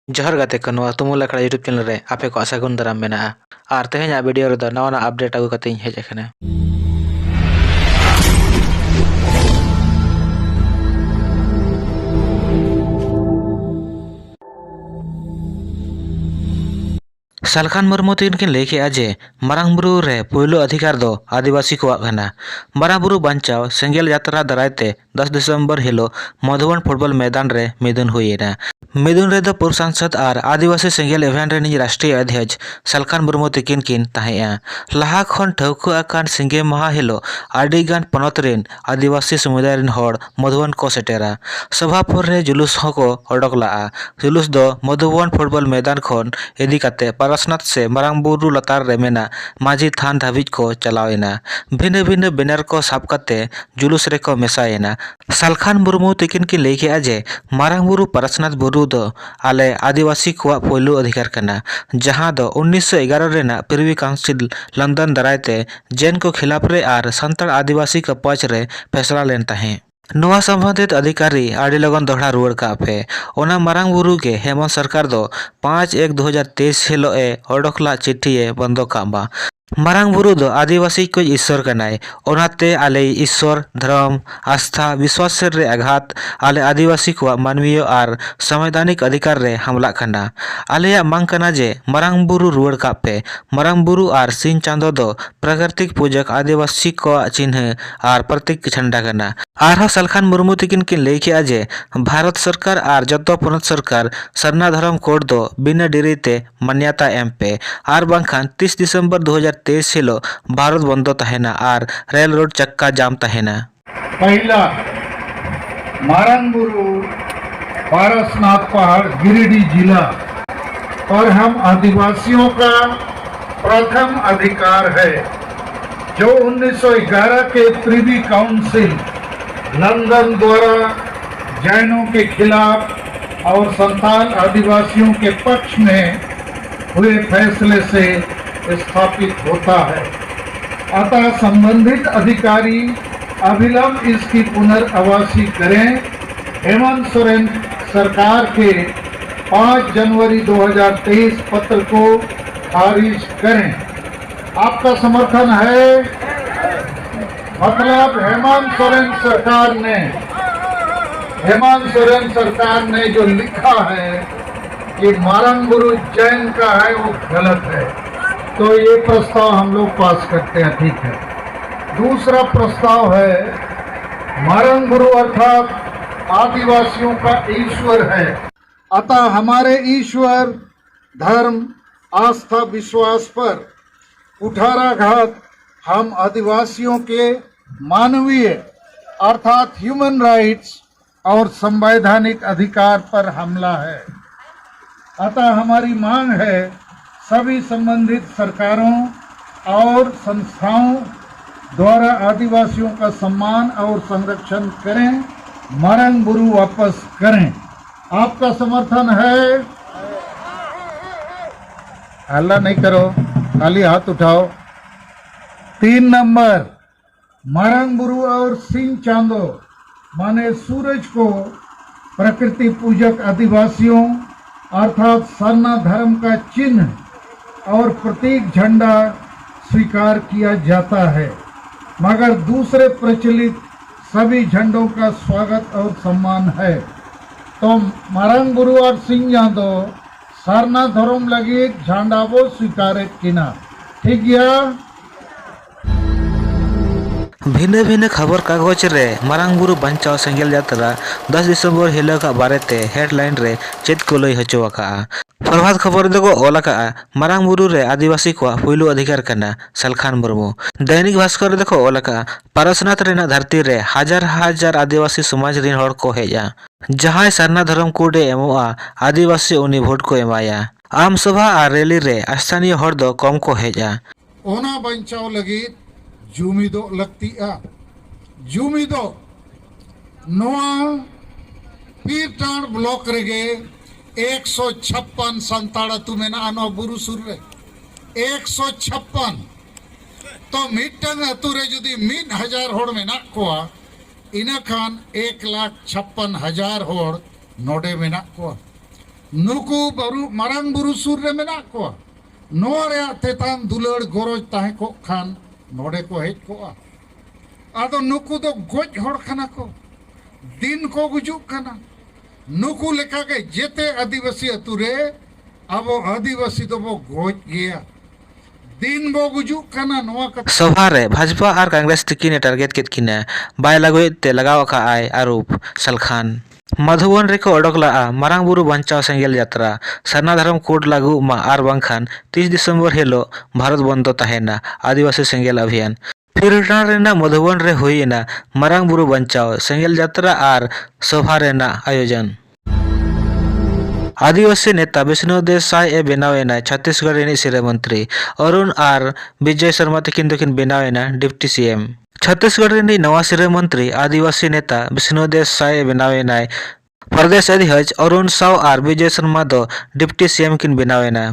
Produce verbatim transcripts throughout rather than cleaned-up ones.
ᱡᱚᱦᱟᱨ ᱜᱟᱛᱮ ᱠᱚ, ᱱᱚᱣᱟ ᱛᱩᱢᱩᱞ ᱟᱠᱷᱲᱟ YouTube channel ᱨᱮ ᱟᱯᱮ ᱠᱚᱣᱟᱜ ᱥᱟᱹᱜᱩᱱ ᱫᱟᱨᱟᱢ ᱢᱮᱱᱟᱜᱼᱟ᱾ ᱟᱨ ᱛᱮᱦᱮᱧᱟᱜ video ᱨᱮᱫᱚ ᱱᱟᱣᱟ ᱱᱟᱣᱟ update ᱟᱹᱜᱩ ᱠᱟᱛᱮ ᱤᱧ ᱦᱮᱡ ᱟᱠᱟᱱᱟ᱾ ᱥᱟᱞᱠᱷᱟᱱ ᱢᱩᱨᱢᱩ ᱛᱟᱹᱠᱤᱱ ᱠᱤᱱ ᱞᱟᱹᱭ ᱠᱮᱫᱼᱟ ᱡᱮ ᱢᱟᱨᱟᱝ ᱵᱩᱨᱩ ᱨᱮ ᱯᱩᱭᱞᱩ ᱚᱫᱷᱤᱠᱟᱨ ᱫᱚ ᱟᱹᱫᱤᱵᱟᱹᱥᱤ ᱠᱚᱣᱟᱜ ᱠᱟᱱᱟ᱾ ᱢᱟᱨᱟᱝ ᱵᱩᱨᱩ ᱵᱟᱧᱪᱟᱣ ᱥᱮᱸᱜᱮᱞ ᱡᱟᱛᱨᱟ ᱫᱟᱨᱟᱭ ᱛᱮ ᱫᱚᱥ ᱰᱤᱥᱮᱢᱵᱚᱨ ᱦᱤᱞᱳᱜ ᱢᱚᱫᱷᱩᱵᱚᱱ ᱯᱷᱩᱴᱵᱚᱞ ᱢᱚᱭᱫᱟᱱ ᱨᱮ ᱢᱤᱫᱩᱱ ᱦᱩᱭ ᱮᱱᱟ᱾ ᱢᱤᱫᱩᱱ ᱨᱮᱫᱚ ᱯᱩᱨ ᱥᱟᱝᱥᱚᱫᱽ ᱟᱨ ᱟᱹᱫᱤᱵᱟᱹᱥᱤ ᱥᱮᱸᱜᱮᱞ event ᱨᱤᱱᱤᱡ ᱨᱟᱥᱴᱨᱤᱭᱚ ᱚᱫᱷᱭᱚᱠᱥ ᱥᱟᱞᱠᱷᱟᱱ ᱢᱩᱨᱢᱩ ᱛᱟᱹᱠᱤᱱ ᱠᱤᱱ ᱛᱟᱦᱮᱸᱜᱼᱟ᱾ ᱞᱟᱦᱟ ᱠᱷᱚᱱ ᱴᱷᱟᱹᱣᱠᱟᱹ ᱟᱠᱟᱱ ᱥᱤᱸᱜᱮ ᱢᱟᱦᱟ ᱦᱤᱞᱳᱜ ᱟᱹᱰᱤ ᱜᱟᱱ ᱯᱚᱱᱚᱛ ᱨᱤᱱ ᱟᱹᱫᱤᱵᱟᱹᱥᱤ ᱥᱚᱢᱩᱫᱟᱭ ᱨᱤᱱ ᱦᱚᱲ ᱢᱚᱫᱷᱩᱵᱚᱱ ᱠᱚ ᱥᱮᱴᱮᱨᱟ᱾ ᱥᱚᱵᱷᱟᱯᱩᱨ ᱨᱮ ᱡᱩᱞᱩᱥ ᱦᱚᱸᱠᱚ ᱚᱰᱚᱠ ᱞᱟᱜᱼᱟ᱾ ᱡᱩᱞᱩᱥ ᱫᱚ ᱢᱚᱫᱷᱩᱵᱚᱱ ᱯᱷᱩᱴᱵᱚᱞ ᱢᱚᱭᱫᱟᱱ ᱠᱷᱚᱱ ᱤᱫᱤ ᱠᱟᱛᱮ ᱯᱟᱨᱟᱥᱱᱟᱛᱷ ᱥᱮ ᱢᱟᱨᱟᱝ ᱵᱩᱨᱩ ᱞᱟᱛᱟᱨ ᱨᱮ ᱢᱮᱱᱟᱜ ᱢᱟᱹᱡᱷᱤ ᱛᱷᱟᱱ ᱫᱷᱟᱹᱵᱤᱡ ᱠᱚ ᱪᱟᱞᱟᱣ ᱮᱱᱟ᱾ ᱵᱷᱤᱱᱟᱹ ᱵᱷᱤᱱᱟᱹ banner ᱠᱚ ᱥᱟᱵ ᱠᱟᱛᱮ ᱡᱩᱞᱩᱥ ᱨᱮᱠᱚ ᱢᱮᱥᱟᱭᱮᱱᱟ᱾ ᱥᱟᱞᱠᱷᱟᱱ ᱢᱩᱨᱢᱩ ᱛᱟᱹᱠᱤᱱ ᱠᱤᱱ ᱞᱟᱹᱭ ᱠᱮᱫᱼᱟ ᱡᱮ ᱢᱟᱨᱟᱝ ᱵᱩᱨᱩ ᱯᱟᱨᱟᱥᱱᱟᱛᱷ ᱵᱩᱨᱩ ᱫᱚ ᱟᱞᱮ ᱟᱹᱫᱤᱵᱟᱹᱥᱤ ᱠᱚᱣᱟᱜ ᱯᱩᱭᱞᱩ ᱚᱫᱷᱤᱠᱟᱨ ᱠᱟᱱᱟ, ᱡᱟᱦᱟᱸ ᱫᱚ ᱩᱱᱤᱥᱥᱚ ᱮᱜᱟᱨᱚ ᱨᱮᱱᱟᱜ ᱯᱨᱤᱵᱷᱤ ᱠᱟᱣᱩᱱᱥᱤᱞ ᱞᱚᱱᱰᱚᱱ ᱫᱟᱨᱟᱭ ᱛᱮ ᱡᱮᱱ ᱠᱚ ᱠᱷᱤᱞᱟᱯ ᱨᱮ ᱟᱨ ᱥᱟᱱᱛᱟᱲ ᱟᱹᱫᱤᱵᱟᱹᱥᱤ ᱠᱚ ᱯᱟᱹᱪ ᱨᱮ ᱯᱷᱮᱥᱞᱟ ᱞᱮᱱ ᱛᱟᱦᱮᱸᱫ᱾ ᱱᱚᱣᱟ ᱥᱚᱢᱵᱚᱱᱫᱷᱤᱛ ᱚᱫᱷᱤᱠᱟᱨᱤ ᱟᱹᱰᱤ ᱞᱚᱜᱚᱱ ᱫᱚᱦᱲᱟ ᱨᱩᱣᱟᱹᱲ ᱠᱟᱜ ᱯᱮ᱾ ᱚᱱᱟ ᱢᱟᱨᱟᱝ ᱵᱩᱨᱩ ᱜᱮ ᱦᱮᱢᱚᱱᱛ ᱥᱚᱨᱠᱟᱨ ᱫᱚ ᱯᱟᱸᱪ ᱮᱠ ᱫᱩ ᱦᱟᱡᱟᱨ ᱛᱮᱭᱤᱥ ᱦᱤᱞᱳᱜ ᱮ ᱚᱰᱚᱠ ᱞᱟᱜ ᱪᱤᱴᱷᱤ ᱮ ᱵᱚᱱᱫᱚ ᱠᱟᱜ ᱢᱟ᱾ ᱢᱟᱨᱟᱝ ᱵᱩᱨᱩ ᱫᱚ ᱟᱹᱫᱤᱵᱟᱹᱥᱤ ᱠᱚ ᱤᱥᱥᱚᱨ ᱠᱟᱱᱟᱭ, ᱚᱱᱟᱛᱮ ᱟᱞᱮ ᱤᱥᱥᱚᱨ, ᱫᱷᱚᱨᱚᱢ, ᱟᱥᱛᱷᱟ, ᱵᱤᱥᱣᱟᱥ ᱨᱮ ᱟᱜᱷᱟᱛ, ᱟᱞᱮ ᱟᱹᱫᱤᱵᱟᱹᱥᱤ ᱠᱚᱣᱟᱜ ᱢᱟᱱᱣᱤᱭᱚ ᱟᱨ ᱥᱚᱝᱵᱤᱫᱷᱟᱱᱤᱠ ᱚᱫᱷᱤᱠᱟᱨ ᱨᱮ ᱦᱟᱢᱞᱟᱜ ᱠᱟᱱᱟ᱾ ᱟᱞᱮᱭᱟᱜ ᱢᱟᱝ ᱠᱟᱱᱟ ᱡᱮ ᱢᱟᱨᱟᱝ ᱵᱩᱨᱩ ᱨᱩᱣᱟᱹᱲ ᱠᱟᱜ ᱯᱮ᱾ ᱢᱟᱨᱟᱝ ᱵᱩᱨᱩ ᱟᱨ ᱥᱤᱧ ᱪᱟᱸᱫᱚ ᱫᱚ ᱯᱨᱟᱠᱨᱤᱛᱤᱠ ᱯᱩᱡᱟᱹᱠ ᱟᱹᱫᱤᱵᱟᱹᱥᱤ ᱠᱚᱣᱟᱜ ᱪᱤᱱᱦᱟᱹ ᱟᱨ ᱯᱨᱚᱛᱤᱠ ᱡᱷᱟᱱᱰᱟ ᱠᱟᱱᱟ᱾ ᱟᱨᱦᱚᱸ ᱥᱟᱞᱠᱷᱟᱱ ᱢᱩᱨᱢᱩ ᱛᱟᱹᱠᱤᱱ ᱠᱤᱱ ᱞᱟᱹᱭ ᱠᱮᱫᱼᱟ ᱡᱮ ᱵᱷᱟᱨᱚᱛ ᱥᱚᱨᱠᱟᱨ ᱟᱨ ᱡᱚᱛᱚ ᱯᱚᱱᱚᱛ ᱥᱚᱨᱠᱟᱨ ᱥᱟᱨᱱᱟ ᱫᱷᱚᱨᱚᱢ ᱠᱳᱰ ᱫᱚ ᱵᱤᱱᱟᱹ ᱰᱮᱨᱤ ᱛᱮ ᱢᱟᱱᱭᱟᱛᱟ ᱮᱢ ᱯᱮ, ᱟᱨ ᱵᱟᱝᱠᱷᱟᱱ ᱛᱤᱥ ᱰᱤᱥᱮᱢᱵᱚᱨ ᱫᱩ ᱦᱟᱡᱟᱨ ᱛᱮᱭᱤᱥ ᱦᱤᱞᱳᱜ ᱵᱷᱟᱨᱚᱛ ᱵᱚᱱᱫᱚ ᱛᱟᱦᱮᱱᱟ ᱟᱨ ᱨᱮᱞ ᱨᱳᱰ ᱪᱟᱠᱠᱟ ᱡᱟᱢ ᱛᱟᱦᱮᱱᱟ᱾ पहला, मारंगबुरु, पारसनाथ पहाड़, गिरिडीह जिला पर हम आदिवासियों का प्रथम अधिकार है, जो उन्नीस सौ ग्यारह के प्रिवी काउंसिल लंदन द्वारा जैनों के खिलाफ और संताल आदिवासियों के पक्ष में हुए फैसले से स्थापित होता है। अतः संबंधित अधिकारी अविलंब इसकी पुनर्वासी करें। हेमंत सोरेन सरकार के पाँच जनवरी दो हज़ार तेईस पत्र को खारिज करें। आपका समर्थन है? मतलब हेमंत सोरेन सरकार ने, हेमंत सोरेन सरकार ने जो लिखा है कि मारंग बुरु जैन का है, वो गलत है। तो ये प्रस्ताव हम लोग पास करते हैं, ठीक है। दूसरा प्रस्ताव है, मारंग बुरु अर्थात आदिवासियों का ईश्वर है। अतः हमारे ईश्वर, धर्म, आस्था, विश्वास पर कुठाराघात हम आदिवासियों के मानवीय अर्थात ह्यूमन राइट्स और संवैधानिक अधिकार पर हमला है। अतः हमारी मांग है, सभी संबंधित सरकारों और संस्थाओं द्वारा आदिवासियों का सम्मान और संरक्षण करें, मारंग बुरु वापस करें। आपका समर्थन है? हल्ला नहीं करो, खाली हाथ उठाओ। तीन नंबर, मारंग बुरु और सिंह चांदो माने सूरज को प्रकृति पूजक आदिवासियों अर्थात सरना धर्म का चिन्ह और प्रतीक झंडा स्वीकार किया जाता है, मगर दूसरे प्रचलित सभी झंडों का स्वागत और सम्मान है। तो मारंग बुरु और सिंह चांदो सरना धर्म लगी झंडा वो स्वीकार किना, ठीक गया। ᱵᱷᱤᱱᱟᱹ ᱵᱷᱤᱱᱟᱹ ᱠᱷᱚᱵᱚᱨ ᱠᱟᱜᱚᱡᱽ ᱨᱮ ᱢᱟᱨᱟᱝ ᱵᱩᱨᱩ ᱵᱟᱧᱪᱟᱣ ᱥᱮᱸᱜᱮᱞ ᱡᱟᱛᱨᱟ ᱫᱚᱥ ᱰᱤᱥᱮᱢᱵᱚᱨ ᱦᱤᱞᱳᱜᱟᱜ ᱵᱟᱨᱮᱛᱮ ᱦᱮᱰᱞᱟᱭᱤᱱ ᱨᱮ ᱪᱮᱫ ᱠᱚ ᱞᱟᱹᱭ ᱦᱚᱪᱚ ᱟᱠᱟᱜᱼᱟ? ᱯᱨᱚᱵᱷᱟᱛ ᱠᱷᱚᱵᱚᱨ ᱫᱚᱠᱚ ᱚᱞ ᱟᱠᱟᱜᱼᱟ, ᱢᱟᱨᱟᱝ ᱵᱩᱨᱩ ᱨᱮ ᱟᱹᱫᱤᱵᱟᱹᱥᱤ ᱠᱚᱣᱟᱜ ᱯᱩᱭᱞᱩ ᱚᱫᱷᱤᱠᱟᱨ ᱠᱟᱱᱟ, ᱥᱟᱞᱠᱷᱟᱱ ᱢᱩᱨᱢᱩ᱾ ᱫᱚᱭᱱᱤᱠ ᱵᱷᱟᱥᱠᱚᱨ ᱨᱮᱫᱚ ᱠᱚ ᱚᱞ ᱟᱠᱟᱜᱼᱟ, ᱯᱟᱨᱚᱥᱱᱟᱛᱷ ᱨᱮᱱᱟᱜ ᱫᱷᱟᱹᱨᱛᱤ ᱨᱮ ᱦᱟᱡᱟᱨ ᱦᱟᱡᱟᱨ ᱟᱹᱫᱤᱵᱟᱹᱥᱤ ᱥᱚᱢᱟᱡᱽ ᱨᱤᱱ ᱦᱚᱲ ᱠᱚ ᱦᱮᱡᱼᱟ᱾ ᱡᱟᱦᱟᱸᱭ ᱥᱟᱨᱱᱟ ᱫᱷᱚᱨᱚᱢ ᱠᱳᱰ ᱮ ᱮᱢᱚᱜᱼᱟ, ᱟᱹᱫᱤᱵᱟᱹᱥᱤ ᱩᱱᱤ ᱵᱷᱳᱴ ᱠᱚ ᱮᱢᱟᱭᱟ᱾ ᱟᱢ ᱥᱚᱵᱷᱟ ᱟᱨ ᱨᱮᱞᱤ ᱨᱮ ᱥᱛᱷᱟᱱᱤᱭᱚ ᱦᱚᱲ ᱫᱚ ᱠᱚᱢ ᱠᱚ ᱦᱮᱡᱼᱟ᱾ ᱚᱱᱟ ᱵᱟᱧᱪᱟᱣ ᱞᱟᱹᱜᱤᱫ ᱡᱩᱢᱤᱫᱚᱜ ᱞᱟᱹᱠᱛᱤᱜᱼᱟ᱾ ᱡᱩᱢᱤᱫᱚᱜ, ᱱᱚᱣᱟ ᱯᱤᱨᱴᱟᱸᱰ ᱵᱞᱚᱠ ᱨᱮᱜᱮ ᱮᱠᱥᱚ ᱪᱷᱟᱯᱯᱟᱱ ᱥᱟᱱᱛᱟᱲ ᱟᱹᱛᱩ ᱢᱮᱱᱟᱜᱼᱟ ᱱᱚᱣᱟ ᱵᱩᱨᱩ ᱥᱩᱨ ᱨᱮ, ᱮᱠᱥᱚ ᱪᱷᱟᱯᱯᱟᱱ᱾ ᱛᱚ ᱢᱤᱫᱴᱟᱝ ᱟᱹᱛᱩ ᱨᱮ ᱡᱩᱫᱤ ᱢᱤᱫ ᱦᱟᱡᱟᱨ ᱦᱚᱲ ᱢᱮᱱᱟᱜ ᱠᱚᱣᱟ, ᱤᱱᱟᱹᱠᱷᱟᱱ ᱮᱠ ᱞᱟᱠᱷ ᱪᱷᱟᱯᱯᱟᱱ ᱦᱟᱡᱟᱨ ᱦᱚᱲ ᱱᱚᱰᱮ ᱢᱮᱱᱟᱜ ᱠᱚᱣᱟ᱾ ᱱᱩᱠᱩ ᱵᱟᱹᱨᱩ ᱢᱟᱨᱟᱝ ᱵᱩᱨᱩ ᱥᱩᱨ ᱨᱮ ᱢᱮᱱᱟᱜ ᱠᱚᱣᱟ᱾ ᱱᱚᱣᱟ ᱨᱮᱭᱟᱜ ᱛᱮᱛᱟᱝ ᱫᱩᱞᱟᱹᱲ ᱜᱚᱨᱚᱡᱽ ᱛᱟᱦᱮᱸ ᱠᱚᱜ ᱠᱷᱟᱱ ᱱᱚᱰᱮ ᱠᱚ ᱦᱮᱡ ᱠᱚᱜᱼᱟ᱾ ᱟᱫᱚ ᱱᱩᱠᱩ ᱫᱚ ᱜᱚᱡ ᱦᱚᱲ ᱠᱟᱱᱟ ᱠᱚ, ᱫᱤᱱ ᱠᱚ ᱜᱩᱡᱩᱜ ᱠᱟᱱᱟ᱾ ᱱᱩᱠᱩ ᱞᱮᱠᱟᱜᱮ ᱡᱮᱛᱮ ᱟᱹᱫᱤᱵᱟᱹᱥᱤ ᱟᱹᱛᱩ ᱨᱮ ᱟᱵᱚ ᱟᱹᱫᱤᱵᱟᱹᱥᱤ ᱫᱚᱵᱚ ᱜᱚᱡ ᱜᱮᱭᱟ, ᱫᱤᱱ ᱵᱚ ᱜᱩᱡᱩᱜ ᱠᱟᱱᱟ᱾ ᱱᱚᱣᱟ ᱠᱟᱛᱷᱟ ᱥᱚᱵᱷᱟ ᱨᱮ ᱵᱷᱟᱡᱽᱯᱟ ᱟᱨ ᱠᱚᱝᱜᱨᱮᱥ ᱛᱤᱠᱤᱱ ᱮ ᱴᱟᱨᱜᱮᱴ ᱠᱮᱫ ᱠᱤᱱᱟ᱾ ᱵᱟᱭ ᱞᱟᱹᱜᱩᱭᱮᱫ ᱛᱮ ᱞᱟᱜᱟᱣ ᱟᱠᱟᱫ ᱟᱭ ᱟᱨᱳᱯ ᱥᱟᱞᱠᱷᱟᱱ᱾ ᱢᱟᱫᱷᱩᱵᱚᱱ ᱨᱮᱠᱚ ᱚᱰᱚᱠ ᱞᱟᱜᱼᱟ ᱢᱟᱨᱟᱝ ᱵᱩᱨᱩ ᱵᱟᱧᱪᱟᱣ ᱥᱮᱸᱜᱮᱞ ᱡᱟᱛᱨᱟ᱾ ᱥᱟᱨᱱᱟ ᱫᱷᱚᱨᱚᱢ ᱠᱳᱰ ᱞᱟᱹᱜᱩᱜ ᱢᱟ ᱟᱨ ᱵᱟᱝᱠᱷᱟᱱ ᱛᱤᱥ ᱰᱤᱥᱮᱢᱵᱚᱨ ᱦᱤᱞᱳᱜ ᱵᱷᱟᱨᱚᱛ ᱵᱚᱱᱫᱚ ᱛᱟᱦᱮᱱᱟ᱾ ᱟᱹᱫᱤᱵᱟᱹᱥᱤ ᱥᱮᱸᱜᱮᱞ ᱚᱵᱷᱤᱭᱟᱱ᱾ ᱯᱷᱤᱨ ᱴᱟᱺᱰ ᱨᱮᱱᱟᱜ ᱢᱚᱫᱷᱩᱵᱚᱱ ᱨᱮ ᱦᱩᱭ ᱮᱱᱟ ᱢᱟᱨᱟᱝ ᱵᱩᱨᱩ ᱵᱟᱧᱪᱟᱣ ᱥᱮᱸᱜᱮᱞ ᱡᱟᱛᱨᱟ ᱟᱨ ᱥᱚᱵᱷᱟ ᱨᱮᱱᱟᱜ ᱟᱭᱳᱡᱚᱱ᱾ ᱟᱹᱫᱤᱵᱟᱹᱥᱤ ᱱᱮᱛᱟ ᱵᱤᱥᱱᱩ ᱫᱮᱵ ᱥᱟᱭ ᱮ ᱵᱮᱱᱟᱣ ᱮᱱᱟ ᱪᱷᱚᱛᱤᱥᱜᱚᱲ ᱨᱤᱱᱤᱡ ᱥᱤᱨᱟᱹ ᱢᱚᱱᱛᱨᱤ᱾ ᱚᱨᱩᱱ ᱟᱨ ᱵᱤᱡᱚᱭ ᱥᱚᱨᱢᱟ ᱛᱟᱹᱠᱤᱱ ᱫᱚᱠᱤᱱ ᱵᱮᱱᱟᱣ ᱮᱱᱟ ᱰᱤᱯᱴᱤ ᱥᱤ ᱮᱢ᱾ ᱪᱷᱚᱛᱤᱥᱜᱚᱲ ᱨᱤᱱᱤᱡ ᱱᱟᱣᱟ ᱥᱤᱨᱟᱹ ᱢᱚᱱᱛᱨᱤ ᱟᱹᱫᱤᱵᱟᱹᱥᱤ ᱱᱮᱛᱟ ᱵᱤᱥᱱᱩ ᱫᱮᱵ ᱥᱟᱭ ᱮ ᱵᱮᱱᱟᱣ ᱮᱱᱟᱭ᱾ ᱯᱨᱚᱫᱮᱥ ᱟᱹᱫᱤᱦᱟᱹᱡ ᱚᱨᱩᱱ ᱥᱟᱣ ᱟᱨ ᱵᱤᱡᱚᱭ ᱥᱚᱨᱢᱟ ᱫᱚ ᱰᱤᱯᱴᱤ ᱥᱤ ᱮᱢ ᱠᱤᱱ ᱵᱮᱱᱟᱣ ᱮᱱᱟ᱾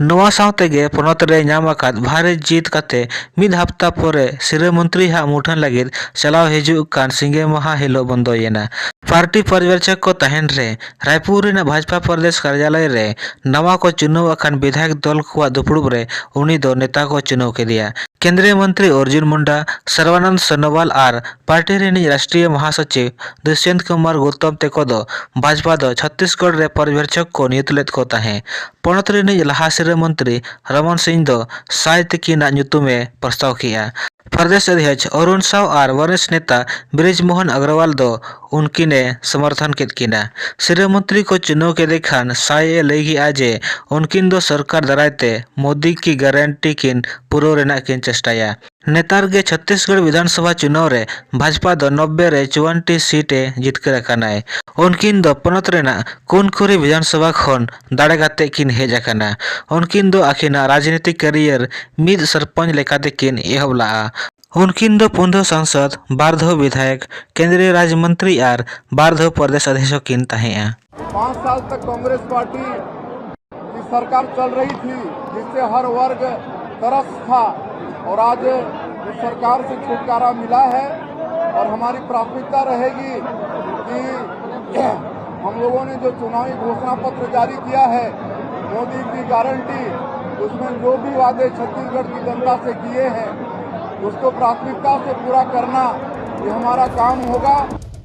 ᱱᱚᱣᱟ ᱥᱟᱶ ᱛᱮᱜᱮ ᱯᱚᱱᱚᱛ ᱨᱮ ᱧᱟᱢ ᱟᱠᱟᱫ ᱵᱷᱟᱨᱤ ᱡᱤᱛ ᱠᱟᱛᱮ ᱢᱤᱫ ᱦᱟᱯᱛᱟ ᱯᱚᱨᱮ ᱥᱤᱨᱟᱹ ᱢᱚᱱᱛᱨᱤ ᱦᱟᱜ ᱢᱩᱴᱷᱟᱹᱱ ᱞᱟᱹᱜᱤᱫ ᱪᱟᱞᱟᱣ ᱦᱤᱡᱩᱜ ᱠᱟᱱ ᱥᱤᱸᱜᱮ ᱢᱟᱦᱟ ᱦᱤᱞᱳᱜ ᱵᱚᱱᱫᱚᱭᱮᱱᱟ᱾ ᱯᱟᱨᱴᱤ ᱯᱚᱨᱡᱚᱵᱮᱠᱷᱚᱠ ᱠᱚ ᱛᱟᱦᱮᱱ ᱨᱮ ᱨᱟᱭᱯᱩᱨ ᱨᱮᱱᱟᱜ ᱵᱷᱟᱡᱽᱯᱟ ᱯᱨᱚᱫᱮᱥ ᱠᱟᱨᱡᱟᱞᱚᱭ ᱨᱮ ᱱᱟᱣᱟ ᱠᱚ ᱪᱩᱱᱟᱹᱣ ᱟᱠᱟᱱ ᱵᱤᱫᱷᱟᱭᱚᱠ ᱫᱚᱞ ᱠᱚᱣᱟᱜ ᱫᱩᱯᱲᱩᱵ ᱨᱮ ᱩᱱᱤ ᱫᱚ ᱱᱮᱛᱟ ᱠᱚ ᱪᱩᱱᱟᱹᱣ ᱠᱮᱫᱮᱭᱟ᱾ ᱠᱮᱱᱫᱨᱤᱭᱚ ᱢᱚᱱᱛᱨᱤ ᱚᱨᱡᱩᱱ ᱢᱩᱱᱰᱟ, ᱥᱚᱨᱵᱟᱱᱚᱱᱫ ᱥᱚᱱᱳᱣᱟᱞ ᱟᱨ ᱯᱟᱨᱴᱤ ᱨᱤᱱᱤᱡ ᱨᱟᱥᱴᱨᱤᱭᱚ ᱢᱚᱦᱟᱥᱚᱪᱤᱵᱽ ᱫᱩᱥᱭᱚᱱᱛ ᱠᱩᱢᱟᱨ ᱜᱳᱛᱚᱢ ᱛᱮᱠᱚ ᱫᱚ ᱵᱷᱟᱡᱽᱯᱟ ᱫᱚ ᱪᱷᱚᱛᱛᱤᱥᱜᱚᱲ ᱨᱮ ᱯᱚᱨᱡᱚᱵᱮᱠᱷᱚᱠ ᱠᱚ ᱱᱤᱭᱩᱛ ᱞᱮᱫ ᱠᱚ ᱛᱟᱦᱮᱸ᱾ ᱯᱚᱱᱚᱛ ᱨᱤᱱᱤᱡ ᱞᱟᱦᱟ ᱥᱤᱨᱟᱹ ᱢᱚᱱᱛᱨᱤ ᱨᱚᱢᱚᱱ ᱥᱤᱝ ᱫᱚ ᱥᱟᱭ ᱛᱤᱠᱤᱱᱟᱜ ᱧᱩᱛᱩᱢ ᱮ ᱯᱨᱚᱥᱛᱟᱵ ᱠᱮᱫᱼᱟ᱾ ᱯᱨᱚᱫᱮᱥ ᱟᱹᱫᱤᱦᱟᱹᱡ ᱚᱨᱩᱱ ᱥᱟᱣ ᱟᱨ ᱵᱚᱨᱤᱥᱴ ᱱᱮᱛᱟ ᱵᱨᱤᱡᱽ ᱢᱳᱦᱚᱱ ᱟᱜᱨᱚᱣᱟᱞ ᱫᱚ ᱩᱱᱠᱤᱱ ᱮ ᱥᱚᱢᱚᱨᱛᱷᱚᱱ ᱠᱮᱫ ᱠᱤᱱᱟ᱾ ᱥᱤᱨᱟᱹ ᱢᱚᱱᱛᱨᱤ ᱠᱚ ᱪᱩᱱᱟᱹᱣ ᱠᱮᱫᱮ ᱠᱷᱟᱱ ᱥᱟᱭ ᱮ ᱞᱟᱹᱭ ᱠᱮᱫᱼᱟ ᱡᱮ ᱩᱱᱠᱤᱱ ᱫᱚ ᱥᱚᱨᱠᱟᱨ ᱫᱟᱨᱟᱭ ᱛᱮ ᱢᱳᱫᱤ ᱠᱤ ᱜᱟᱨᱮᱱᱴᱤ ᱠᱤᱱ ᱯᱩᱨᱟᱹᱣ ᱨᱮᱱᱟᱜ ᱠᱤᱱ ᱪᱮᱥᱴᱟᱭᱟ᱾ ᱱᱮᱛᱟᱨ ᱜᱮ ᱪᱷᱚᱛᱛᱤᱥᱜᱚᱲ ᱵᱤᱫᱷᱟᱱ ᱥᱚᱵᱷᱟ ᱪᱩᱱᱟᱹᱣ ᱨᱮ ᱵᱷᱟᱡᱽᱯᱟ ᱫᱚ ᱱᱚᱵᱵᱮ ᱨᱮ ᱪᱩᱣᱟᱱᱴᱤ ᱥᱤᱴ ᱮ ᱡᱤᱛᱠᱟᱹᱨ ᱟᱠᱟᱱᱟᱭ᱾ ᱩᱱᱠᱤᱱ ᱫᱚ ᱯᱚᱱᱚᱛ ᱨᱮᱱᱟᱜ ᱠᱩᱱᱠᱷᱩᱨᱤ ᱵᱤᱫᱷᱟᱱ ᱥᱚᱵᱷᱟ ᱠᱷᱚᱱ ᱫᱟᱲᱮ ᱠᱟᱛᱮ ᱠᱤᱱ ᱦᱮᱡ ᱟᱠᱟᱱᱟ᱾ ᱩᱱᱠᱤᱱ ᱫᱚ ᱟᱹᱠᱤᱱᱟᱜ ᱨᱟᱡᱽᱱᱤᱛᱤ ᱠᱮᱨᱤᱭᱟᱨ ᱢᱤᱫ ᱥᱚᱨᱯᱚᱧᱪ ᱞᱮᱠᱟᱛᱮ ᱠᱤᱱ ᱮᱦᱚᱵ ᱞᱟᱜᱼᱟ᱾ ᱩᱱᱠᱤᱱ ᱫᱚ ᱯᱩᱱ ᱫᱷᱟᱣ ᱥᱟᱝᱥᱚᱫ, ᱵᱟᱨ ᱫᱷᱟᱣ ᱵᱤᱫᱷᱟᱭᱚᱠ, ᱠᱮᱱᱫᱨᱤᱭᱚ ᱨᱟᱡᱽ ᱢᱚᱱᱛᱨᱤ ᱟᱨ ᱵᱟᱨ ᱫᱷᱟᱣ ᱯᱨᱚᱫᱮᱥ ᱟᱫᱷᱭᱚᱠᱥᱚ ᱠᱤᱱ ᱛᱟᱦᱮᱸᱜᱼᱟ᱾ पाँच साल तक कांग्रेस पार्टी की सरकार चल रही थी, जिससे हर वर्ग त्रस्त था और आज उस सरकार से छुटकारा मिला है और हमारी प्राथमिकता रहेगी कि हम लोगों ने जो चुनावी घोषणा पत्र जारी किया है, मोदी की गारंटी, उसमें जो भी वादे छत्तीसगढ़ की जनता से किए हैं, उसको प्राथमिकता से पूरा करना, ये हमारा काम होगा।